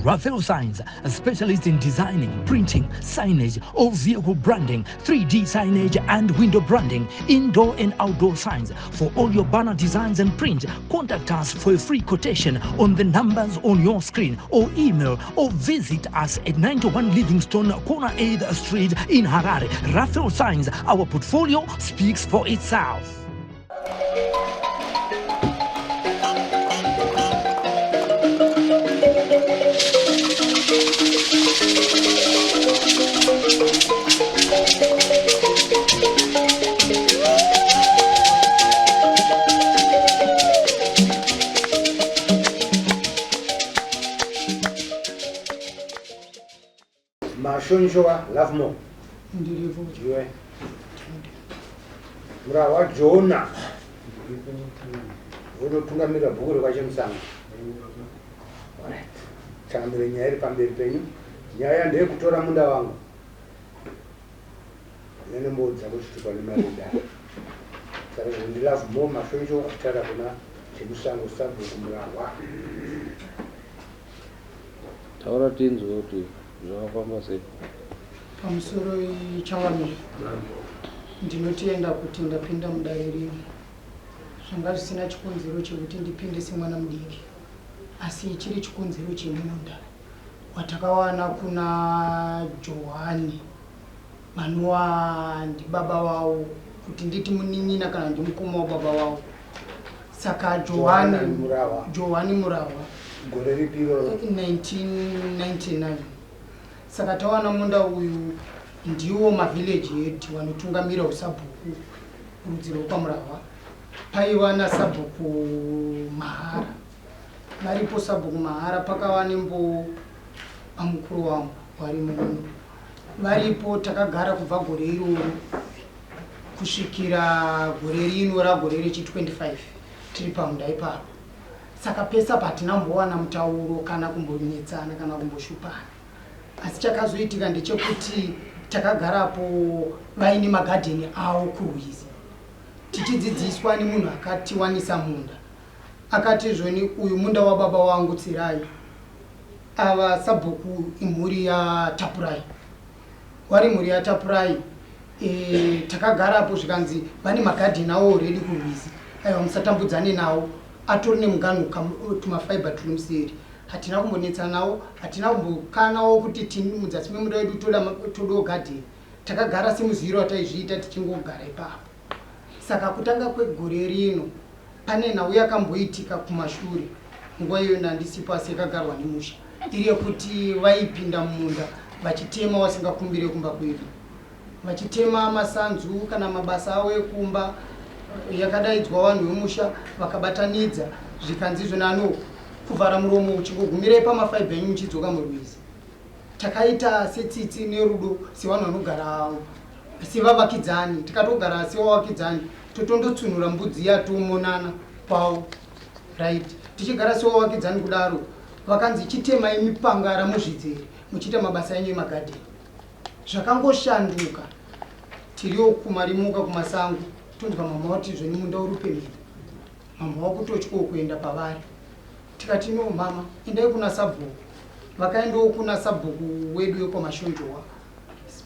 Raphael Signs, a specialist in designing, printing, signage, all vehicle branding, 3D signage and window branding, indoor and outdoor signs. For all your banner designs and print, contact us for a free quotation on the numbers on your screen or email or visit us at 91 Livingstone, corner 8th Street in Harare. Raphael Signs, our portfolio speaks for itself. Mashonjowa Lovemore. Ndiripo. Ndiwe. Murahwa Jona. Unotungamirira bhuku rekwaChemusango. Alright. Changamire nyaya iri pamberi penyu. Nyaya ndeyekutora munda wangu. Nenembo dzako chitupa nemari dare. Saka ndi Lovemore Mashonjowa kutaura kuna Chemusango sabhuku Murahwa. Taura tinzwe kuti zvakafamba sei. Pamusoro changamire, ndinotenda kuti ndapinda mudare rino. Zvanga zvisina chikonzero chekuti ndipinde semwana mudiki, asi chiri chikonzero chemunda watakawana kuna Johani vanova ndibaba vavo, kuti nditi munin'ina kana ndimukoma wababa vavo. Saka Johani Johani Murahwa. Johani Murahwa. Gore ripi iroro? 1999. Saka tawana munda uyu ndiwo mavillage head vanotungamira usabhuku rudzi rwekwaMurahwa. Paiva nasabhuku Mahara. Varipo sabhuku Mahara pakava nembo vamukuru wangu vari muno. Varipo takagara kubva gore iroro kusvikira gore rino ragore rechi 25 tiri pamunda ipapo. Saka pese apa hatina kumbowana mutauro kana kumbonetsana kana kumboshupana. Asi chakazoitika ndechekuti takagarapo vaine magadheni avo kurwizi tichidzidziswa nemunhu akatiwanisa munda. Akati zvoni uyu munda wababa wangu Tsirai, ava sabhuku imhuri yaTapurai. Wari mhuri yaTapurai e, takagarapo zvikanzi vane magadheni avo already kurwizi, aiwa musatambudzane nawo, atori nemuganhu tumafiber turi museri. Hatina kumbonetsana nawo, hatina kumbokanawo kuti mudzasi memunda wedu todawo gadheni. Takagara semuziviro wataizviita tichingogara ipapo. Saka kutanga kwegore rino pane nhau yakamboitika kumashure, nguva iyoyo ndandisipo asi yakagarwa nemusha, iri yekuti vaipinda mumunda vachitema vasingakumbire kumba kwedu, vachitema masanzu kana mabasa avo ekumba. Yakadaidzwa vanhu vemusha vakabatanidza, zvikanzi izvo nano kuvhara muromo uchingogumirai pamafaibha enyu muchidzoka murwizi. Takaita setsitsi nerudo sevanhu vanogara sevavakidzani, tikatogara sevavakidzani totondotsunhura mbudzi yatomonana kwavo, right? Tichigara sevavakidzani kudaro, vakanzi chitemai mipangara muzvidzere muchiita mabasa enyu emagadheni. Zvakangoshanduka tiriwo kumarimuka kumasango, tonzwa mama wati zvoni munda uri pemheni. Mama wakutotyawo kuenda pavari. Tikati no mama, endai kuna sabhuku. Vakaendawo kuna sabhuku wedu wekwaMashonjowa.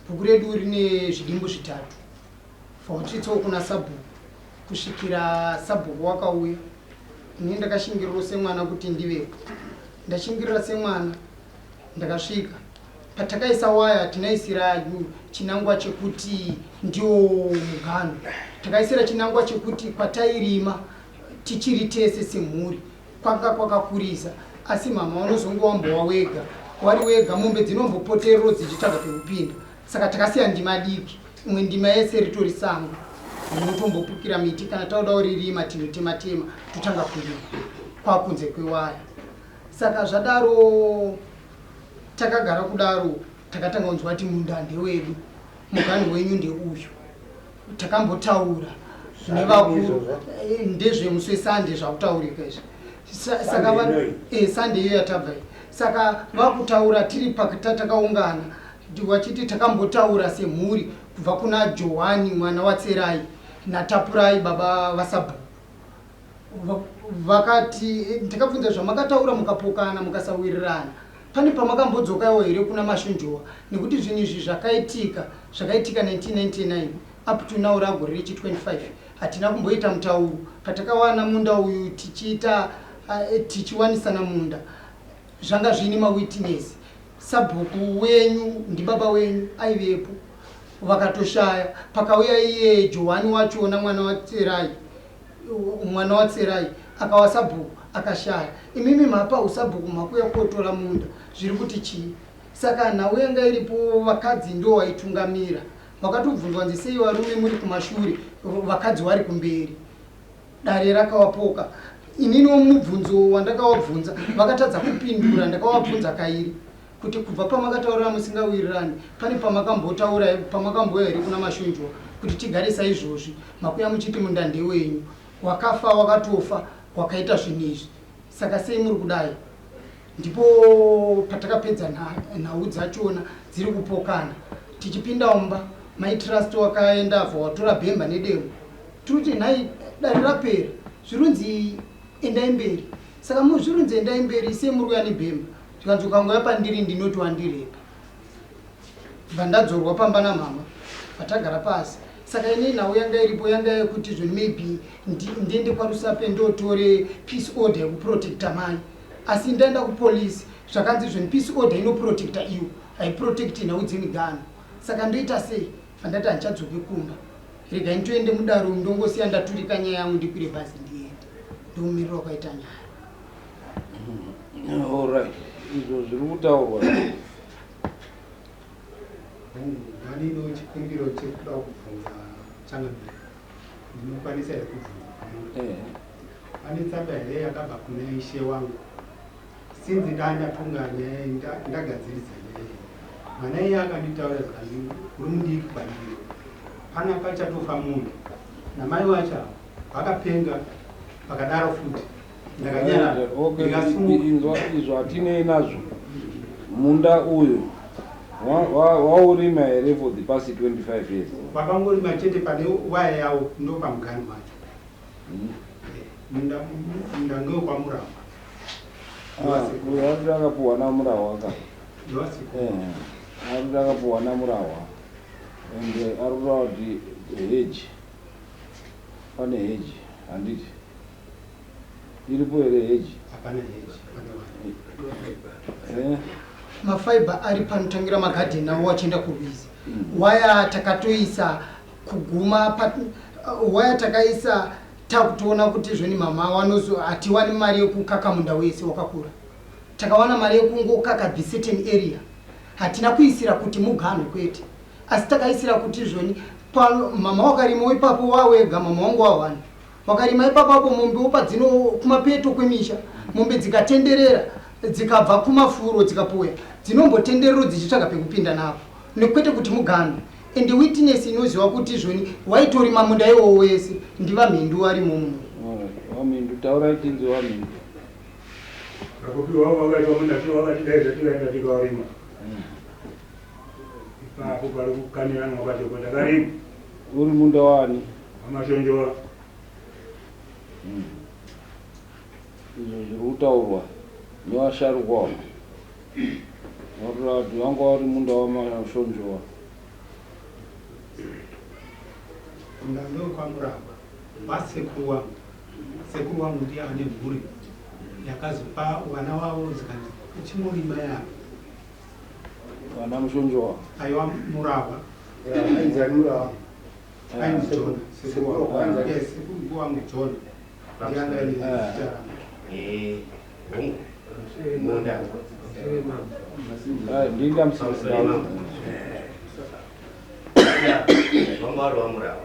Bhuku redu rine zvidimbu zvitatu. Vatsvitsawo kuna sabhuku kusvikira sabhuku wakauya. Ini ndakashingirirawo semwana kuti ndivepo. Ndashingirira semwana ndakasvika. Patakaisa waya tinaisira chinangwa chekuti ndiwo muganhu. Takaisira chinangwa chekuti kwatairima tichiri tese semhuri kwanga kwakakurisa, asi mama unozonge wambowa wega, wari wega, mombe dzinombopoterero dzichitsvaga pekupinda. Saka takasiya ndima diki, imwe ndima yese ritori sango rinotombopukira miti. Kana tauda kuririma tinotema tema totanga kurima kwakunze kwewaya. Saka zvadaro takagara kudaro, takatanga kunzwa kuti munda ndewedu, muganhu wenyu ndeuyu. Takambotaura nevakuru, ndezvemusi weSande zvakutaurika izvi. Saka Sande iyo yatabva iyi. Saka vakutaura tiri takaungana vachiti takambotaura semhuri kubva kuna Johani mwana waTserai naTapurai baba vasabhuku. Vakati takabvunza zvamakataura mukapokana mukasawirirana. Pane pamakambodzokawo here kuna Mashonjowa nekuti zvinhu izvi zvakaitika zvakaitika 1999 up to now ragore rechi 25 hatina kumboita mutauro patakawana munda uyu tichiita tichiwanisana munda zvanga zviine mawitness sabhuku wenyu ndibaba wenyu aivepo vakatoshaya pakauya iye Johani wachona mwana waTserai mwana waTserai akawa sabhuku akashaya imimi mapa usabhuku makuya kotora munda zviri kuti chii saka nhau yanga iripo vakadzi ndo waitungamira vakatobvunzwa nzi sei varume muri kumashure vakadzi wari kumberi dare rakawapoka ininiwo mubvunzo wandakawabvunza vakatadza kupindura ndakawabvunza kairi kuti kubva pamakataurira musingawirirani pane pamakambotaura pamakambouya here kuna Mashunjwa kuti tigare saizvozvi makuya muchiti munda ndewenyu wakafa wakatofa wakaita zvinhu izvi saka sei muri kudai ndipo patakapedza nhau dzachona dziri kupokana tichipinda mumba mai Trust wakaenda abva watora bhemba nedemo tiri kuti nhai dare rapera zvirunzi endai mberi saka zvirunzi endai mberi sei muri kuya nebhemba zvikanzi ukangouya pandiri ndinoti wandirepa bva ndadzorwa pamba namama vatagara pasi saka ini nhau yanga iripo yanga yekuti zvoni maybe ndiende kwaRusape ndotore peace order yekuprotecta mai asi ndaenda kupolisi zvakanzi zvoni peace order inoprotecta iwo haiprotecti nhau dzemigano saka ndoita sei vandati handichadzoke kumba regai nditoende mudaro ndongosiya ndaturika nyaya yangu ndikwire bhazi ndiende ndomumiriro wakaita nyaya. Alright, izvo zviri kutaurwa. Ndani ino chikumbiro chekuda kubvunza changamire. Ndinokwanisa here kubvunza kwamuri? Eh. Pane tsamba here yakabva kuna ishe wangu? Sinzi ndandatonga nyaya iyi, ndagadziridza nyaya iyi. Mwana iye akanditaura zvikanzi uri mudiki kwandiri. Pana pachatofa munhu. Namai wacho ava vakapenga vakadaro futi. Ndakanyarara. Okay, Ndikasumuka. inzwa izvo hatinei nazvo. Munda uyu waurima here for the past 25 years? Vakangorima chete pane waya yawo ndo pamuganhu wacho. Munda ngewekwamurahwa. Ah, uyu ari akapuhwa namurahwa ka. Ndowasekuru. Eh, ari akapuhwa namurahwa. And ari kutaura kuti hedge. Pane hedge, handiti? Iripo here hedge? Hapana hedge, pane waya. Eh? Mafiber ari panotangira magadheni avo achienda kurwizi waya takatoisa kuguma pa waya takaisa takutoona kuti zvoni mama wanozo hatiwani mari yekukaka munda wese wakakura takawana mari yekungokaka the certain area hatina kuisira kuti muganhu kwete asi takaisira kuti zvoni mama wakarima ipapo wawega mama wangu wahwani wakarima ipapo apo mombe padzino kumapeto kwemisha mombe dzikatenderera dzikabva kumafuro dzikapoya dzinombotenderero dzichitsvaga pekupinda napo nekwete kuti muganhu and witness inoziva kuti zvoni waitorima munda iwowo wese ndivamhindu varimo muno. Alright, Wamindu, taurai tinzwe Wamindu. Vakupiwa vakati vamuna vakati dai zvatikaenda tikawarima ipapo pari kukaniranwa pacho patakarima. Uri munda wani? Amashonjowa. Izvo zviri kutaurwa nevasharukwa ava. Varikuti wanga uri munda waMashonjowa. Munda ndewekwamurahwa wasekuru wangu. Sekuru wangu ndiye ane mhuri yakazopa vana wavo zikanzi uchimurima yavo. Vana Mushonjowa. Aiwa, Murahwa. Ainzani Murahwa? Ainzi John. Sekuru wangu. Ah. Yes, sekuru wangu John. Ndiye anga aine zita rangu. Eh, hongu. Munda. Ah, ndinga Pamusoro mambo. Vanga vari vaMurahwa.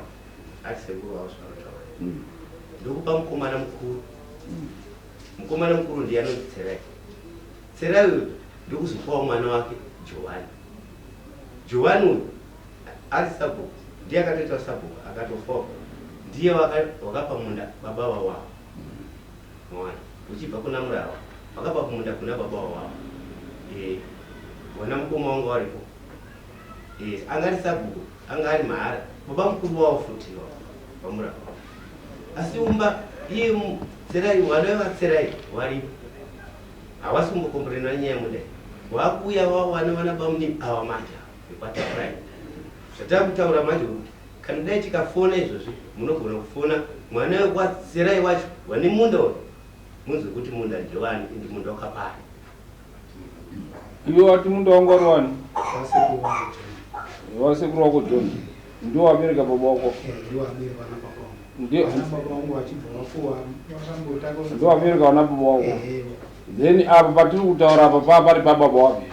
Ati sekuru wavo zvavanotaura. Ndokupa mukomana mukuru. Mukomana mukuru ndiye anonzi Tserai. Tserai uyu ndokuzopawo mwana wake Johani. Johani uyu ari sabhuku, ndiye akatoita sabhuku akatofawo. Ndiye wakapa munda baba wawavo. Mawana uchibva kuna Murahwa wakapa munda kuna baba wawavo. Eh, wana mukoma wangu waripo. Eh, anga ari sabhuku, anga ari mahara. Baba mukuru wavo futi vaMurahwa. Asi umba iye Tserai, wana vaTserai waripo. Havasi kumbokomborena nyaya yemunda. Wakuuya wawana vana bamunini ava manje vekwaTapurai. Zvatakutaura manje kuti kana dai tikafona izvozvi munogona kufona mwana wekwaTserai wacho wane munda uyu munzwe kuti munda ndewani ende munda wakapani. Iwe wati munda wangu wari wani? Wasekuru wako John. Ndiwo wabereka baba wako. Eh, ndiwo wabereka vana baba wangu. Vana baba wangu vachibva vafuwa vakambotanga. Ndiwo wabereka vana baba wako. Eh. Then apa patiri kutaura apa paa pari pababa wapi?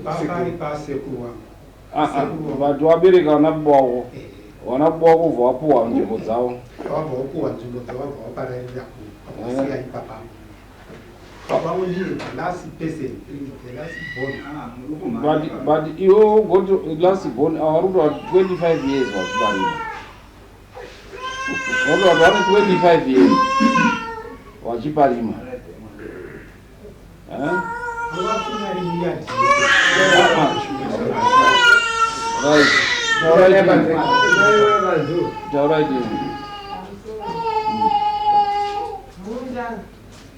Pari pasekuru wangu. Ah, ah, but wabereka vana baba wako. Eh. Vana baba wako ubva wapuwa nzvimbo dzavo. Wabva wapuwa nzvimbo dzavo wabva wapararira kusiya ipapa. Baba wangu ndiye the last person, the last born. Ah, but iwe ugoti last born avari kuta 25 years wachibarima. Vanhu vane 25 years vachiparima. Eh? Right. Taurai chii?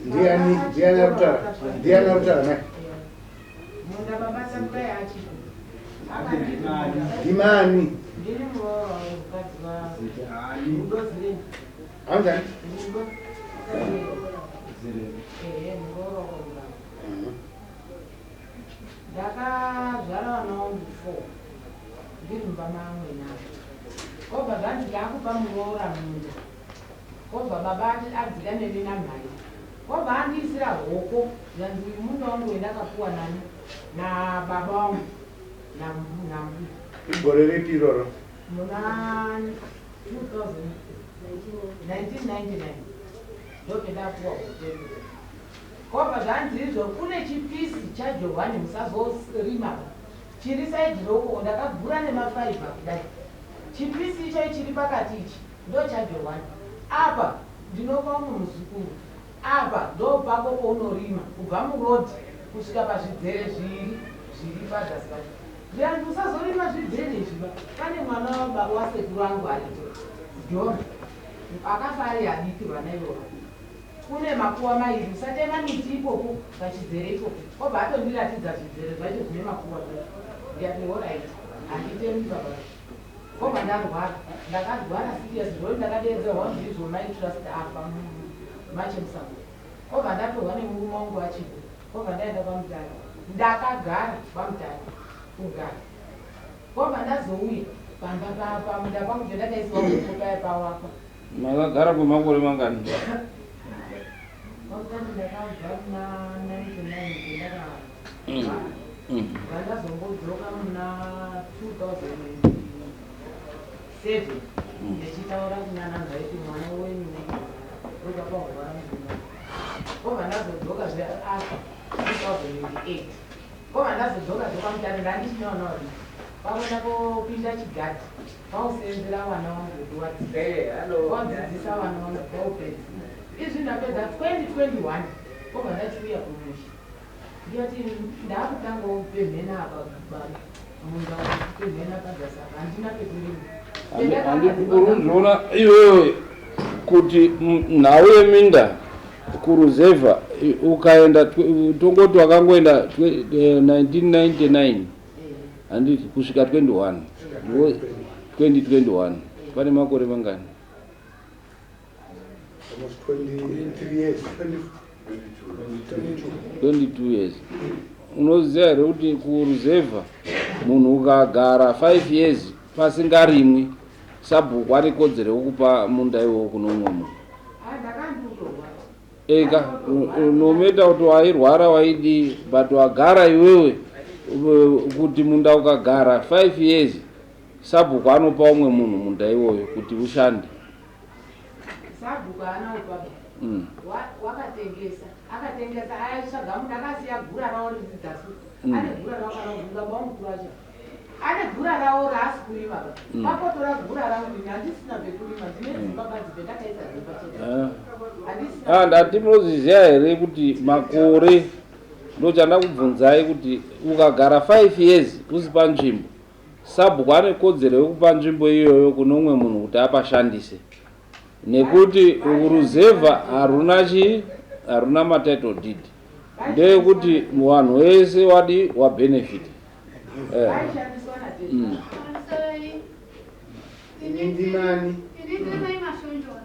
Ndiani ndiani arikutaura? Ndiani arikutaura mai? Munda baba Sakurai achipo. Ndimani? Ndiri muroora wemukadzi wa Rudo Zireni. Anzani? Rudo. Ehe, muroora wamuramba. Ndakazvara vana vangu four. Ndiri mumba mamwe navo. Kobva zvanzi ndakupa muroora munda. Kobva baba adzika neni namhai. Kobva andiisira hoko zvanzi uyu munda wangu wendakapuwa nani nababa wangu nambuya. Igore ripi iroro? Muna 1999 ndopendapuwa hotero. Kobva zvanzi izvo kune chipisi chaJohani musazorima chiri saidi roko ndakagura nemafaibha kudai. Chipisi ichochi chiri pakati ichi ndochaJohani. Apa ndinopa umwe muzukuru. Apa ndopako pounorima kubva muroad kusvika pazvidzere zviiri zviri pazasi pacho. Zvikanzi usazorima zvidzere izvi ba. Pane mwana wababa wasekuru angu aripo. John. Akafa ari adiki vana ivova. Kune makuwa mairi usatema miti ipopo pachidzere ipopo. Obva atondiratidza zvidzere zvacho zvine makuwa zvacho. Ndikati horaiti handitemi baba. Kobva ndarwara. Ndakarwara serious zvekuti ndakadeedzerwa kunzi izvo mai Trust afa machemusango. Kobva ndatorwa nemurume wangu achipo. Kobva ndaenda kwaMutare. Ndakagara kwaMutare kugara. Kobva ndazouya pamba pamunda pangu pendakaiswa huku paya pawakwa. Makagara kwemakore mangani? Kwamutare ndakabva muna 99 pendakagara. Vandazongodzoka muna 2007 ndichitaura kuna nanzva kuti mwana wenyu ndokapa hwara mudumbu. Kobva ndazodzoka zve afa 2008. Kobva ndazodzoka zve kwaMutare ndandisina vana vadiki. Kwakuenda kopinda chigadhi kwausenzera vana vangu kuti wadzidza. Kwadzidzisa vana vangu kwaupedza. Izvi ndapedza 2021 kobva ndachiuya kumusha. Ndiyati ndakutangawo kupemhena apa munda kupemhena padzasi apa handina pekurima. Handiti urikuzviona iwewe kuti nhau yeminda kuruzevha ukaenda tongoti wakangoenda 1999 handiti kusvika 21 2021 pane makore mangani? Almost 23 years. 22 years. Unoziva here kuti kuruzevha munhu ukagara 5 years pasingarimwi sabhuku ane kodzero yekupa munda iwowo kune umwe munhu. Eka nometa kuti wairwara waidii but wagara iwewe kuti munda ukagara 5 years sabhuku anopa umwe munhu munda iwoyo kuti ushande. Sabhuku haana ubaba. Wakatengesa. Akatengesa aitsvaga munhu akasiya gura rawo riri dzasi. Ane gura rawo kana kubvunza baba mukuru acho. Ane gura rawo raasi kurima ba. Pakotora gura rangu ini handisina pekurima ndine dzimba badzi pendakaisa dzimba chete. Handisina. Ah, ndati munozviziva here kuti makore ndochanda kubvunzai kuti ukagara 5 years usi panzvimbo Sabhuku ane kodzero yekupa nzvimbo iyoyo kune umwe munhu kuti apashandise nekuti ruzevha haruna chii haruna matitle deed. Ndeyekuti vanhu wese wadi wabenefit. Eh. Ini ndimani? Ini ndiri mai Mashonjora.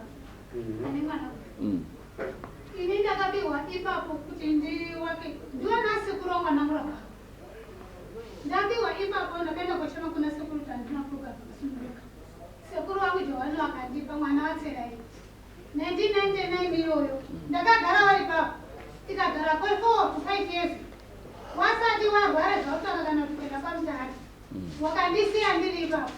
Ane mwana. Ini ndakapiwa ipapo kuti ndiwake ndiwe nasekuru wangu anamurapa. Ndapiwa ipapo ndakaenda kochema kuna sekuru kuti handina kuga zvakasununguka. Sekuru wangu Johani wakandipa mwana waTserai. 1999 iyoyo ndakagara vari ipapo tikagara kwe 4 to 5 years wasati warwara zvautaka kana kuti kuenda kwamutare wakandisiya ndiri ipapo.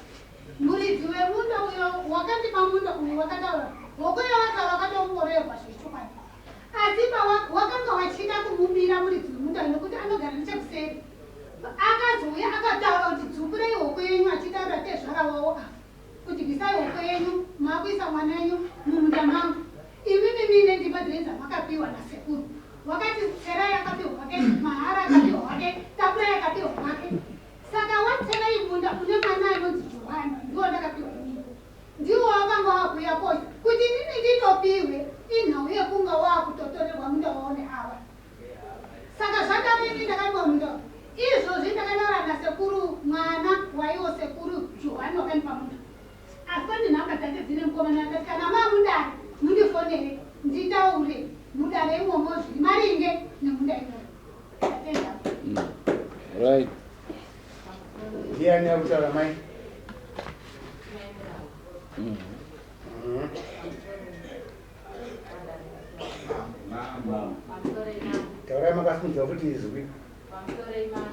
Muridzi wemunda uyo wakandipa munda uyu wakataura hokoyo wakataura wakatoongorerwa zvechokwadi asi wakanga wachida kumubira muridzi wemunda uyu nekuti anogara nechekuseri akazouya akataura kuti dzukurai hoko yenyu achitaura tezvara wavo ava kuti bvisai hoko yenyu makuisa mwana wenyu mumunda mangu imimi mine ndima dzenyu dzamakapiwa nasekuru wakati Tserai akapiwa wake Mahara akapiwa wake Tapurai akapiwa wake saka waTserai munda une mwana anonzi Johani ndiwo ndakapiwa inini ndiwo wakanga wakuya kocha kuti inini nditopiwe inhau yekunga wakutotorerwa munda waone ava saka zvadaro ini ndakapiwa munda izvozvi ndakataura nasekuru mwana waiwo sekuru Johani wakandipa munda asi pane nhamba dzake dzine mukomana akati kana mamudare mundifonere nditaure mudare imomo zviri maringe nemunda imomo. Ndatenda. Right. Ndiani ari kutaura mai? Taurai makasimudza futi izwi. Pamusoro imani.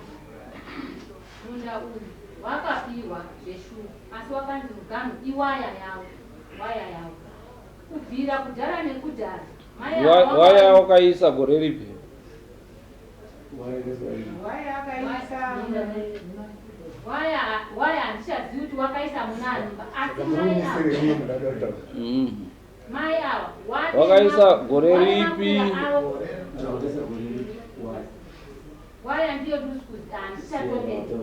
Munda uyu wakapiwa zveshuwa asi wakanzi muganhu iwaya yawo waya yawo kubvira kudhara nekudhara mai ava Waya wakaisa gore ripi? Waya akaisa waya waya handichazivi kuti wakaisa munani asi mai ava Murumisire mumwe munhu ada kutaura. Mai ava wane Wakaisa gore wane ripi? makura avo waya ndiyo ndisikuzi handichatopedza.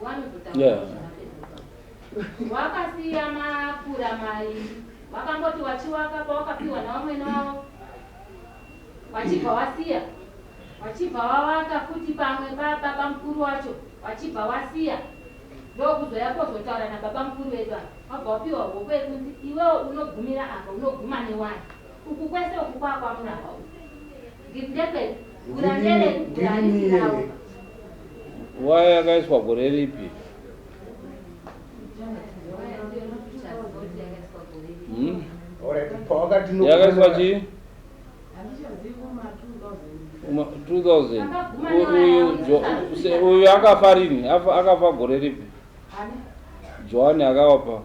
Wanozotaura wakasiya makura mairi wakamboti wachiwaka pawakapiwa navamwene wavo wachibva wasiya wachibva wawaka futi pamwe pababa mukuru wacho wachibva wasiya ndokuzoya kozotaura nababa mukuru vedu ava wabva wapiwa hoko yekunzi iwewo unogumira apa unoguma newaya uku kwese uku kwakwamurapa uku ndekwedu gura nderedu gura harisi ravo. Waya yakaiswa gore ripi? Alright, pawakati Yakaiswa chii? Handichazivi kuma 2000. 2000. Akaguma Uyu newaya uyu akafa rini? Akafa gore ripi? Ani? Johani akawapa.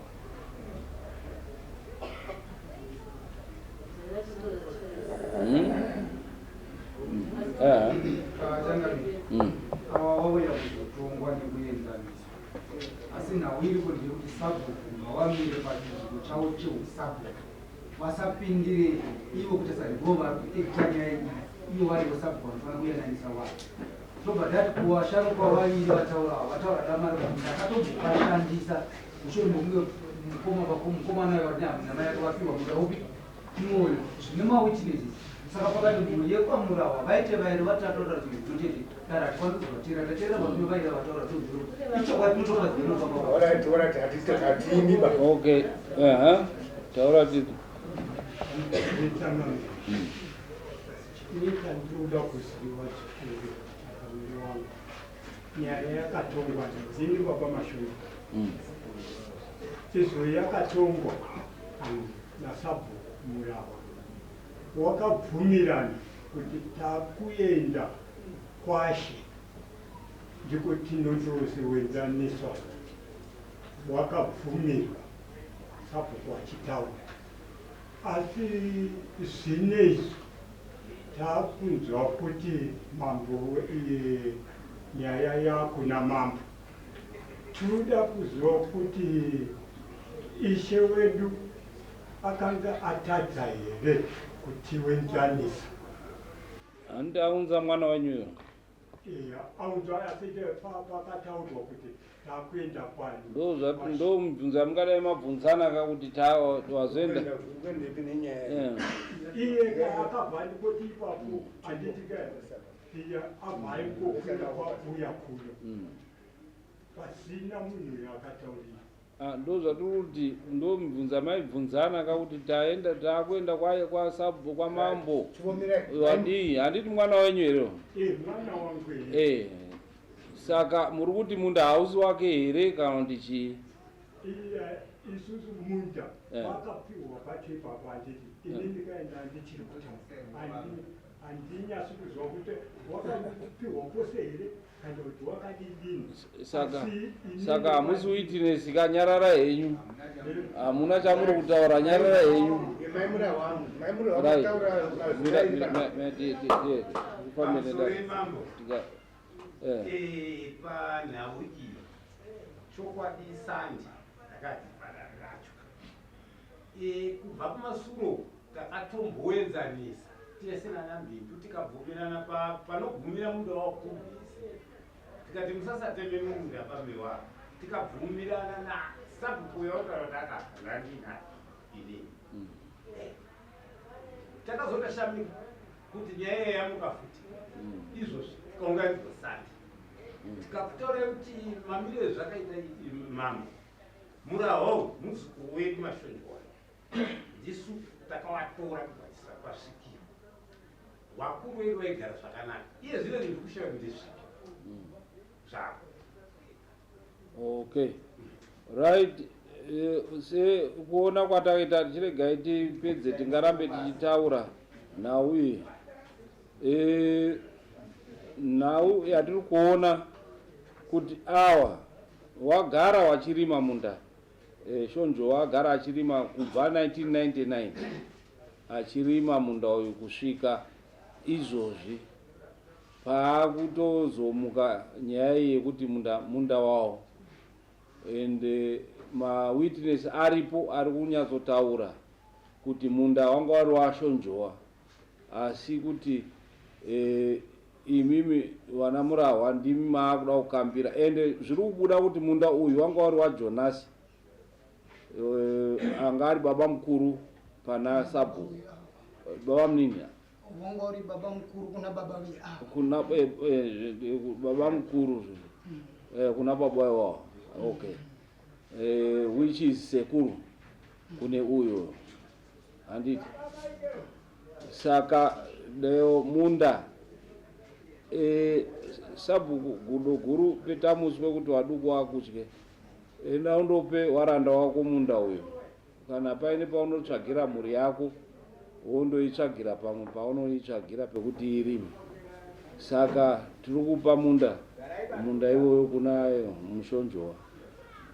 Changamire, ava vauya kuzotongwa nekuenzaniswa asi nhau iripo ndeyekuti sabhuku ngavamire pachinzvimbo chavo cheusabhuku vasapindire ivo kuti sarivo vari kuekta nyaya iyi ivo varivo sabhuku vanofanira kuyananisa vanhu tobva tati kuvasharukwa vaviri vataura ava vataura damari kuti ndakatombokashandisa mushure mekunge mukomana uyo namai ake vapiwa munda upi mwoyo zvine mawitnesses saka pakati mhuri yekwamurawa vaite vairi vatatu vataura chinhu chimwe chete dara hatikwanisi kuzovatera tateerera varume vairi vataura tozviro ichokwadi tinotonga zvinofamba. Alright, alright, hatimi ba. Okay. Aha. Taura titi. Nyika ndinoda kuziva chikuru chakamiri wangu nyaya yakatongwa ndini baba Mashonga izvo yakatongwa nasabhuku Murawa wakabvumirana kuti takuenda kwashe ndiko tinotozowedzaniswa wakabvumirwa sabhuku achitaura asi zvinezvi takunzwa kuti mambo nyaya yakuna mambo tinoda kuziva kuti ishe wedu akanga atadza here kutiwenzanisa. Handiti aunza mwana wenyuyo? Eya, aunzwa asi pakataurwa kuti takuenda kwani. Ndo zvati ndo mibvunzo yamungadai mabvunzana ka kuti wazoenda. Kuendepi nenyaya? Iye ka akabva andikoti ipapo handiti ka iye abva aingokwira kwakuya kuya. Pasina munhu akataurira. Ah, ndo zvatiri kuti ndo mibvunzo yamaibvunzana ka kuti taenda takuenda kwa kwa sub kwa mambo. Wadii handiti mwana wenyu here? Eh, mwana wangu here. Eh. Saka muri kuti munda hausi wake here kana kuti chii? Iye isusu munda wakapiwa pacho ipapo handiti ini ndikaenda ndichiri kutaura handinyasi kuziva kuti wakapiwa pose here kana kuti wakadidini. Saka saka hamusi witness ka nyarara henyu. Hamuna chamuri kutaura nyarara henyu. Right. Mira mira mira ti ti ti tifambe Pamusoro neda. mambo. Tika eh. Eh, panhau iyi chokwadi sandi rakati padare racho. Eh, kubva kumasuro takatomboenzanisa tese nana Mbindu tikabvumirana panogumira munda wakumbisi tikati musasateme munda pamewa tikabvumirana nasabhuku yautaura kuti akafa ndina inini. Takazotoshamika kuti nyaya iyi yamuka futi izvozvi tikaunganidzwa sandi tikakutaura kuti mamiriro ezvakaita mambo murahou muzukuru wedu Mashonjwana ndisu takawatora kubvatisa pasvikiro vakuru vedu vaigara zvakanaka iye zvino ndiri kushaya kuti ndezvipi zvako. Okay. Right. Se kuona kwatakaita tichiregai tipedze tingarambe tichitaura nhau iyi. Nhau yatiri kuona kuti awa wagara wachirima munda Shonjo wagara achirima kubva 1999 achirima munda uyu kusvika izvozvi paakutozomuka nyaya iyi yekuti munda munda wawo and mawitness aripo ari kunyatsotaura kuti munda wanga wari waShonjowa asi kuti imimi vana Murahwa ndimi maakuda kukambira ende zviri kubuda kuti munda uyu wanga wari waJonasi anga ari baba mukuru pana sabhuku baba munini Wanga uri baba mukuru kuna baba veavo. Kuna baba mukuru kuna baba iwawo, okay, which is sekuru kune uyo handiti. Saka deo munda sabhuku gudo guru petamuswe kuti waduku wakutye enda undope waranda wako munda uyo kana paine paunotsvagira mhuri yako wondoitsvagira pamwe paunoitsvagira pekuti irime. Saka tiri kupa munda munda iwoyo kuna Mushonjowa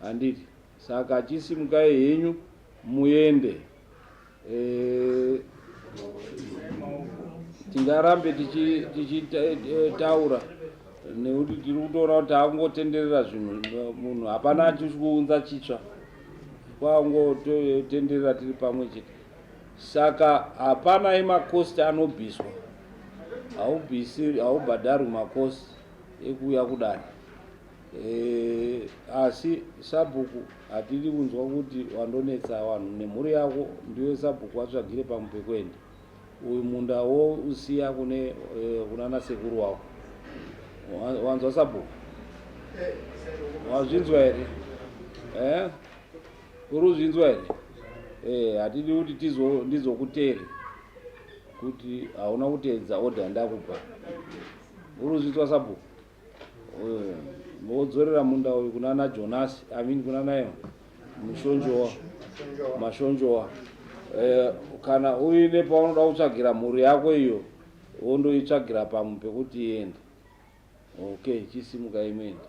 handiti. Saka chisimukai henyu muende. Tingarambe tichitaura nekuti tiri kutoona kuti takungotenderera zvinhu munhu hapana achiri kuunza chitsva kwangotenderera tiri pamwe chete. Saka hapana emakosti anobviswa haubvisi haubhadharwi makosti ekuuya kudare. Asi sabhuku hatidi kunzwa kuti wandonetsa vanhu nemhuri yako ndiwe sabhuku watsvagire pamwe pekuenda uyu munda wousiya kune kunana sekuru wako. Wanzwa sabhuku? Wazvinzwa here? Uri uzvinzwa here? Hatidi kuti ndizokutere kuti hauna kuteedza order yandakupa. Uri uzvinzwa sabhuku? Wodzorera munda uyu kunana Jonas, I mean kunana Mushonjowa, Mashonjowa. Kana uine paunoda kutsvagira mhuri yako iyo wondoitsvagira pamwe pekuti iende. Okay, chisimuka imuende.